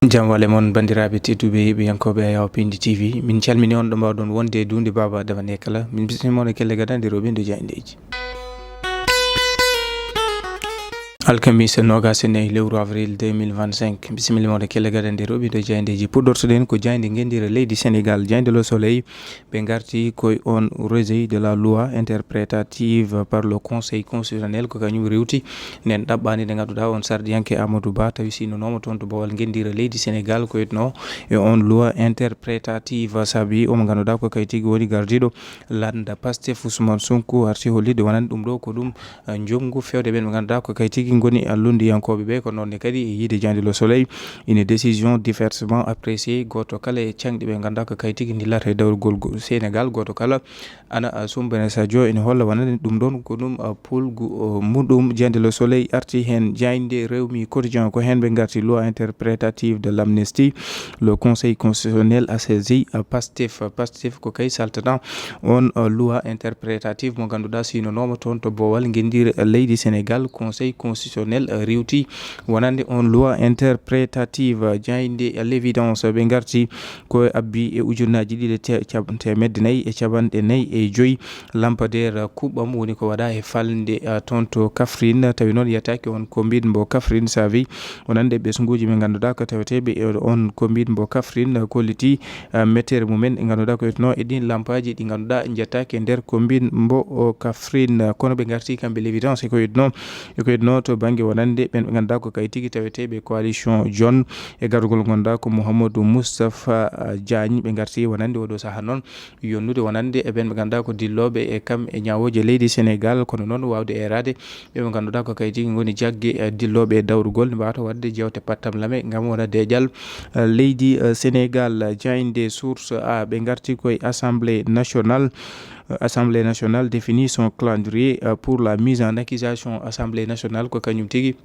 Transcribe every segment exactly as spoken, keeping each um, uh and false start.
Jam wale mon, banndiraaɓe tedduɓe, heɗiyankooɓe Ayaw Pindi T V. Min calmini on ɗo mbaawɗon wonde e duunde Baaba Adama ne kala. Min bismima on e kelle gadande rewɓe nder jayndeeji. Alkamisa noogas e nayi lewru avril deux mille vingt-cinq. Bisimilla mon e kelle gadande rewɓe nder jayndeeji. Puɗɗortoɗen ko jaaynde ngenndire leydi Senegaal, jaaynde Le Soleil. Ɓe ngarti koye on rejet de la loi interprétative par le Conseil constitutionnel, ko kañum rewti nden ɗaɓɓaande nde ngannduɗaa on sarɗiyanke Amadou Ba tawi sinnonooma toon to bowal ngenndire leydi Senegaal ko wiyetnoo e on loi interprétative. Saabi omo ngannduɗaa ko kay tigi woni gardiiɗo lannda Pastef Ousmane Sonko arti hollitde wonande ɗum ɗo ko ɗum, eh, njonngu fewde ɓeen ɓe ngannduɗaa ko kay tigi ngoni, eh, lunndiyankooɓe ɓe. Ko noon ne kadi e yiide jaaynde Le Soleil, une décision diversement appréciée, gooto kala e caŋɗi ɓe ngannduɗaa ko kay tigi ndillata e dawrugol go-, Senegaal, gooto kala ana, ah, sumbene sadio ene holla wonande ɗum ɗoon ko ɗum, ah, pulgu, oh, muɗum. Jaaynde Le Soleil arti heen, jaaynde Rewmi Quotidien ko heen ɓe ngarti loi interprétative de l'amnistie, le Conseil constitutionnel a saisi, ah, Pastef. Pastef ko kay saltata on, ah, loi interprétative mo ngannduɗaa sinnonooma toon to bowal ngenndire leydi Senegaal, Conseil constitutionnel, ah, rewti wonande on loi interprétative. Jaaynde L'Évidence ɓe ngarti ko abbi e ujunnaaji ɗiɗi e te-, cab-, teemedde nayi e capanɗe nayi e joyi lampadaire kuɓɓam woni ko waɗa e falnde, ah, toon to Kaffrine. Tawi noon yetaaki on commune mbo Kaffrine saabi wonande ɓesnguuji ɓe ngannduɗaa ko taweteeɓe e on commune mbo Kaffrine kolliti, ah, mettere mumen ɗi ngannduɗaa ko wiyetnoo e ɗiin lampaaji ɗi ngannduɗaa njettaaki e nder commune mbo, o, Kaffrine. Kono ɓe ngarti kamɓe L'Évidence e ko wiyetnoo, e ko wiyetnoo to bannge wonande ɓeen ɓe ngannduɗaa ko kay tigi taweteeɓe coalition John e garugol ngannduɗaa ko Mouhamadou Moustapha, ah, Diagne. Ɓe ngarti wonande oɗo sahaa noon yonnude wonande e ɓeen ɓe ngannduɗaa ko dillooɓe e kam e ñaawooje leydi Senegaal, kono noon waawde eeraade ɓe ɓe ngannduɗaa ko kay tigi ngoni jagge, eh, dillooɓe e dawrugol, ne mbaawata waɗde jeewte pattamlame ngam wona deeƴal, eh, leydi, eh, Senegaal. Jaaynde Source A ɓe ngarti koye Assemblée nationale. Eh, Assemblée nationale définit son calendrier, eh, pour la mise en accusation. Assemblée nationale ko kañum tigi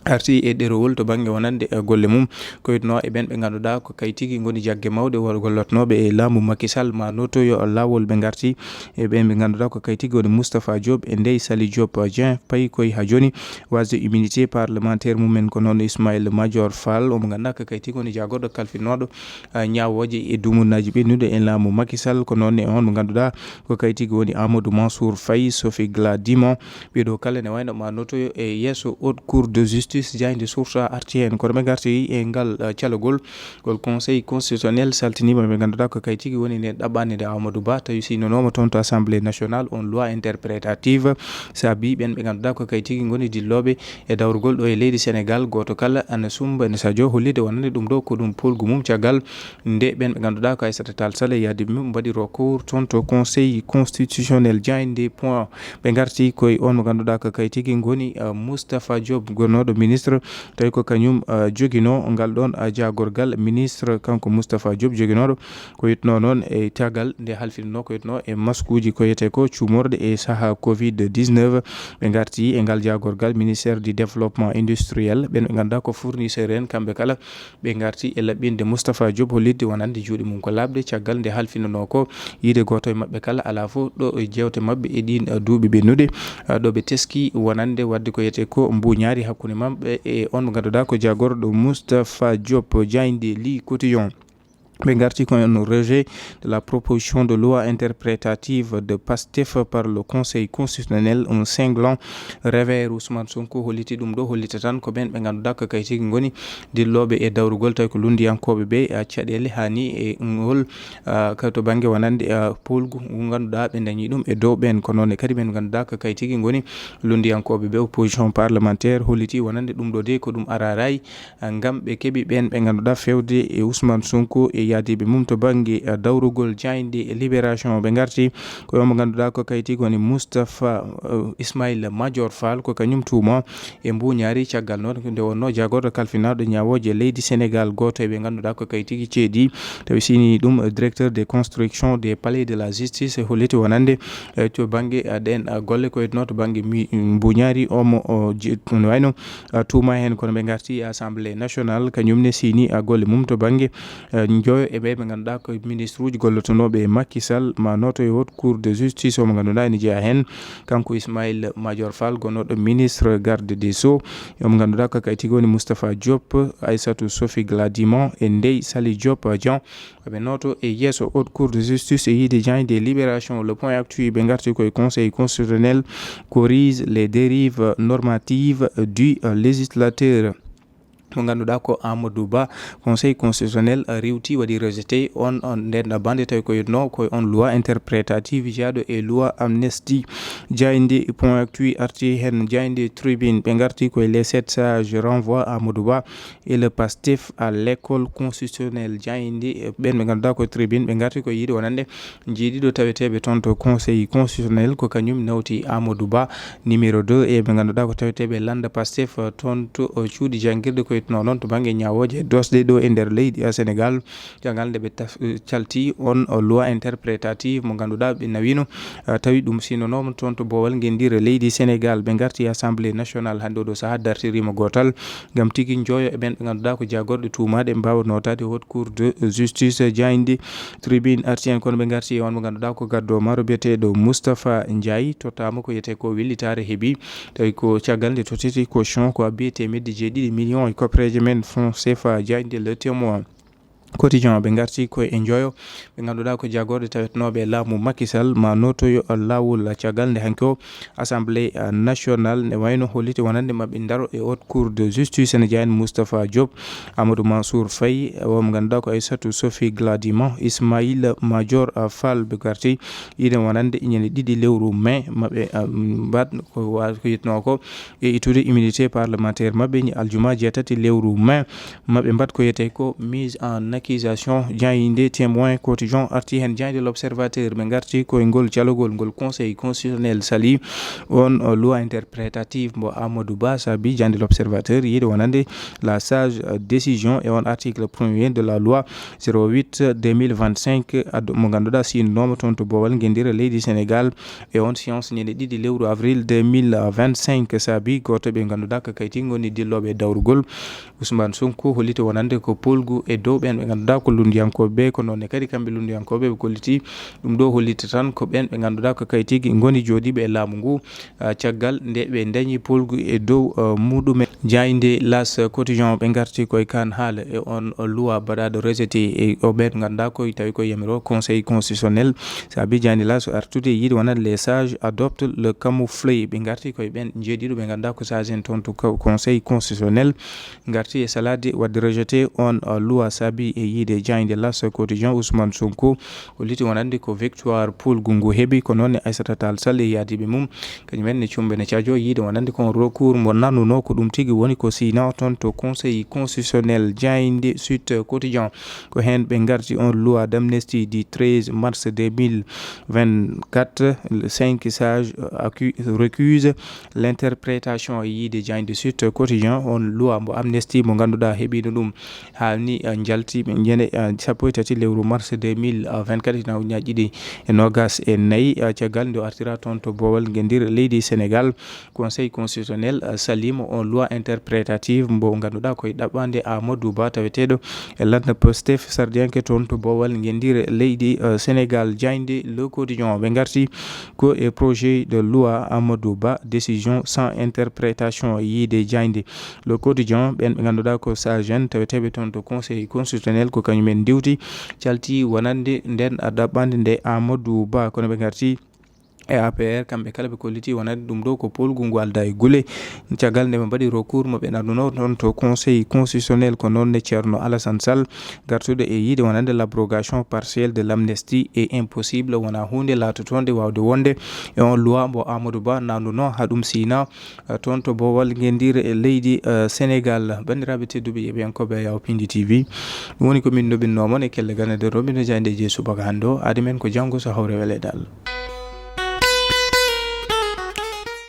arti e ɗerewol to bannge wonande, eh, golle mum. Ko wiyetnoo e ɓeen ɓe ngannduɗaa ko kay tigi ngoni jagge mawɗe won gollotnooɓe e laamu Macky Sall ma notoyo laawol. Ɓe ngarti e ɓeen ɓe ngannduɗaa ko kay tigi woni Moustapha Diop e Ndeye Saly Diop Dieng, payi koye haa jooni wasde immunité parlementaire mumen. Ko noon Ismaïla Madior Fall, omo ngannduɗaa ko kay tigi woni jaagorɗo kalfinooɗo, ah, ñaawooje e dumunnaaji ɓennuɗe e laamu Macky Sall. Ko noon ne on mo ngannduɗaa ko kay tigi woni Amadou Mansour Faye, Sophie Gladima, ɓeeɗo kala ne wayno ma notoyo e yeeso Haute Cour de Justice. Jaaynde Source A arti heen, kono ɓe ngarti e ngal, ah, calagol ngol Conseil constitutionnel saltiniima ɓe ngannduɗaa ko kay tigi woni nde ɗaɓɓaande nde Amadou Ba tawi sinnonooma toon to Assemblée nationale on loi interprétative. Saabi ɓeen ɓe ngannduɗaa ko kay tigi ngoni dillooɓe e dawrugol ɗo e leydi Senegaal, gooto kala ana sumba ene sadio hollitde wonande ɗum ɗo ko ɗum pulgu mum caggal nde ɓeen ɓe ngannduɗaa ko Aïssata Tall Sall e yaadiiɓe mum mbaɗi recours toon to Conseil constitutionnel. Jaaynde Point ɓe ngarti koye on mo ngannduɗaa ko kay tigi ngoni, ah, Moustapha Diop, gonnooɗo ministre, tawi ko kañum, ah, joginoo ngal ɗoon, ah, jaagorgal ministre, kanko Moustapha Diop joginooɗo ko wiyetnoo noon e caggal nde halfinoo ko wiyetnoo e maskuuji ko wiyetee ko cuumorɗe e sahaa covid dix-neuf. Ɓe ngarti e ngal jaagorgal ministère du développement industriel, ɓeen ɓe ngannduɗaa ko fournisseur en, kamɓe kala ɓe ngarti e laɓɓinde Moustapha Diop hollitde wonande juuɗe mum ko laaɓɗe caggal nde halfinanoo ko yiide gooto e maɓɓe kala alaa fof ɗo e jeewte maɓɓe e ɗiin, eh, duuɓi ɓennuɗe, eh, ɗo ɓe teski wonande waɗde ko wiyetee ko mbuuñaari hakkunde maɓɓe e on mo ngannduɗaa ko jaagorɗo Moustapha Diop. Jaaynde Le Quotidien ɓe ngarti ko on rejet de la proposition de loi interprétative de Pastef par le Conseil constitutionnel, un cinglant réveil. Ousmane Sonko holliti ɗum ɗo, hollita tan ko ɓeen ɓe ngannduɗaa ko kay tigi ngoni dillooɓe e dawrugol, tawi ko lunndiyankooɓe ɓe, ah, caɗeele haa ni e ngol, ah, ka to bannge wonande, ah, poolgu ngu ngannduɗaa ɓe ndañi ɗum e dow ɓeen. Ko noon ne kadi ɓeen ngannduɗaa ko kay tigi ngoni lunndiyankooɓe ɓe, opposition parlementaire, holliti wonande ɗum ɗo de ko ɗum araaraay, ah, ngam ɓe keɓi ɓeen ɓe ngannduɗaa fewde e Ousmane Sonko e yaadiiɓe mum to bannge, ah, dawrugol. Jaaynde Libération ɓe ngarti ko omo ngannduɗaa ko kay tigi woni Moustapha, ah, Ismaïla Madior Fall, ko kañum tuuma e mbuuñaari caggal noon nde wonnoo jaagorɗo kalfinaaɗo ñaawooje leydi Senegaal. Gooto e ɓe ngannduɗaa ko kay tigi ceedi tawi sini ɗum directeur des constructions des palais de la justice holliti wonande, eh, to bannge, eh, ɗeen, eh, golle ko wiyetnoo to bannge mi-, mbuuñaari omo o je-, no wayno, eh, tuuma heen kono ɓe ngarti e Assemblée nationale kañum ne sini, eh, golle mum to bannge, eh, E ɓe ɓe ngannduɗaa ko ministre uji gollotonooɓe e Macky Sall, ma nooto e Haute Cour de Justice o mo ngannduɗaa ene jeyaa heen kanko Ismaïla Madior Fall, gonnoɗo ministre garde des Sceaux, e mo ngannduɗaa ko kayti woni Moustapha Diop, Aïssatou Sophie Gladima e Ndeye Saly Diop Dieng. Ɓe nooto e yeeso Haute Cour de Justice e yiide jaaynde Libération, Le Point Actu, ɓe ngarti koye Conseil constitutionnel corrige les dérives normatives du législateur. Mo ngannduɗaa ko Amadou Ba, Conseil constitutionnel riiwti, waɗi rejeté on, on nden bande tawi ko yetno koye on loi interprétative jeyaaɗo e loi amnistie. Jaaynde Point Actu arti heen, jaaynde Tribune ɓe ngarti koye les sept sages renvoient Amadou Ba et le Pastef à l'école constitutionnelle. Jaaynde ɓen ɓe ngannduɗaa ko Tribune ɓe ngarti koye yiide wonande jeeɗiɗo taweteeɓe toon to Conseil constitutionnel, ko kañum nawti Amadou Ba numéro deux, e ɓe ngannduɗaa ko taweteeɓe lannda Pastef toon to, o, cuuɗi janngirɗe ko yetno noon to bannge ñaawooje e doosɗe ɗo e nder leydi, a, Sénégal. Caggal nde ɓe taf-, calti on, o, loi interprétative mo ngannduɗaa ɓe nawino, a, tawi ɗum sinonooma toon to boowal ngenndire leydi Sénégal. Ɓe ngarti Assemblée nationale hannde oɗo sahaa dartiriima gootal ngam tigi njooyo e ɓen ɓe ngannduɗaa ko jaagorɗe tuumaaɗe mbaawa nootaade Haute Cour de Justice. Jaaynde Tribune arti en, kono ɓe ngarti e on mo ngannduɗaa ko gardo maaro biyeteeɗo Moustapha Ndiaye, tottaama ko wiyetee ko wellitaare heɓi, tawi ko caggal nde tottiti caution ko abbi e teemedde jeeɗiɗi millions e koppereeje men francs C F A. Jaaynde Le Témoin Quotidien ɓe ngarti ko e njoyo ɓe ngannduɗaa ko jaagorɗe tawetnooɓe e laamu Macky Sall ma nootoyo laawol caggal nde hanki o Assemblée, ah, nationale ne wayno holliti wonande maɓɓe ndaro e Haute Cour de Justice ene jeyaa heen Moustapha Diop, Amadou Mansour Faye, o mo ngannduɗaa ko Aïssatou Sophie Gladima, Ismaïla Madior, ah, Fall ɓe ngarti yiide wonande ñande ɗiɗi lewru mai maɓɓe, ah, mbaɗ ko wa-, ko yitnoo ko e ittude immunité parlementaire maɓɓe ñi aljuma jeetati lewru mai maɓɓe mbaɗ ko wiyetee ko mise en accusation. Jaaynde Témoin Quotidien arti heen, jaaynde L'Observateur ɓe ngarti koye ngol calogol ngol Conseil constitutionnel sali on, o, loi interprétative mbo Amadou Ba. Saabi jaaynde L'Observateur yiide wonande la sage, euh, décision e on article premier de la loi zéro huit deux mille vingt-cinq, ad-, mo ngannduɗaa sinnooma toon to boowal ngenndire leydi Sénégal e on séance ñande ɗiɗi lewru avril deux mille vingt-cinq. Saabi gooto ɓe ngannduɗaa ko kayti ngoni dillooɓe e dawrugol Ousmane Sonko holliti wonande ko polgu e dow ɓen ɓe ngannduɗaa ko lunndiyankooɓe ɓe, ko noon ne kadi kamɓe lunndiyankooɓe ɓe kolliti ɗum ɗo holliti tan ko ɓen ɓe ngannduɗaa ko kaytigi ngoni jooɗiiɓe e laamu ngu, ah, caggal nde ɓe ndañi polgu e dow, ah, muɗumen. Jaaynde L'As Quotidien ɓe ngarti koye kan haala e on loi baɗaaɗo rejeté e o ɓen ngannduɗaa koye tawi ko yamiro Conseil constitutionnel. Saabi jaaynde L'As artude e yiide wonande les sages adoptent le camouflet. Ɓe ngarti koye ɓen jeeɗiɗo ɓe ngannduɗaa ko sage en toon to co-, Conseil constitutionnel. Ngarti e salade waɗde rejeté on, uh, loi. Saabi e yiide jaaynde L'As Quotidien Ousmane Sonko holliti wonande ko victoire polgu ngu heɓi, ko noon ne Aïssata Tall Sall e yaadiiɓe mum kañum en ne cumɓe ne cajo yiide wonande ko on recours mo nanunoo ko ɗum tigi woni ko sina toon to Conseil constitutionnel. Jaaynde Sud Quotidien ko heen ɓe ngarti on loi d'amnistie du treize mars deux mille vingt-quatre, cinq sages, euh, accu-, recuse l'interprétation e yiide jaaynde Sud Quotidien, on loi mbo amnistie mo ngannduɗaa heɓiino ɗum haa ni, eh, njalti ɓe ñande, eh, sappo e tati lewru mars deux mille vingt-quatre, ina ñaaƴ ɗiɗi e noogas e nayi, eh, caggal nde o artira toon to boowal ngenndire leydi Sénégal. Conseil constitutionnel, eh, saliima on loi interprétative mbo ngannduɗaa koye ɗaɓɓaande Amadou Ba taweteeɗo e lannda Pastef sardiyanke toon to boowal ngenndire leydi, eh, Sénégal. Jaaynde Le Quotidien ɓe ngarti ko e projet de loi Amadou Ba, décision sans interprétation, yiide jaaynde Le Quotidien. Ɓen ɓe ngannduɗaa ko sage en taweteeɓe toon to Conseil constitutionnel ko kañum en ndiwti calti wonande nden a ɗaɓɓande nde Amadou Ba, kono ɓe ngarti e A P R, kamɓe kala ɓe kolliti wonande ɗum ɗo ko polgu ngu aldaa e gule. Caggal nde ɓe mbaɗi recours mo ɓe nanunoo toon to Conseil constitutionnel, ko noon ne Ceerno Alassane Sall gartude e yiide wonande l'abrogation partielle de l'amnistie est impossible, wonaa huunde laatotonde waawde wonde e on loi mbo Amadou Ba nanunoo haa ɗum sina, eh, toon to boowal ngenndire e leydi, eh, Sénégal. Banndiraaɓe tedduɓe yeɓiyankooɓe Yaw Pindi T V, ɗum woni ko min ndoɓinnoo mon e kelle ganndere ɗo, min no jaaynde e jeyi subaka hannde o. Aadi men ko janngo so hawre weleede Allah.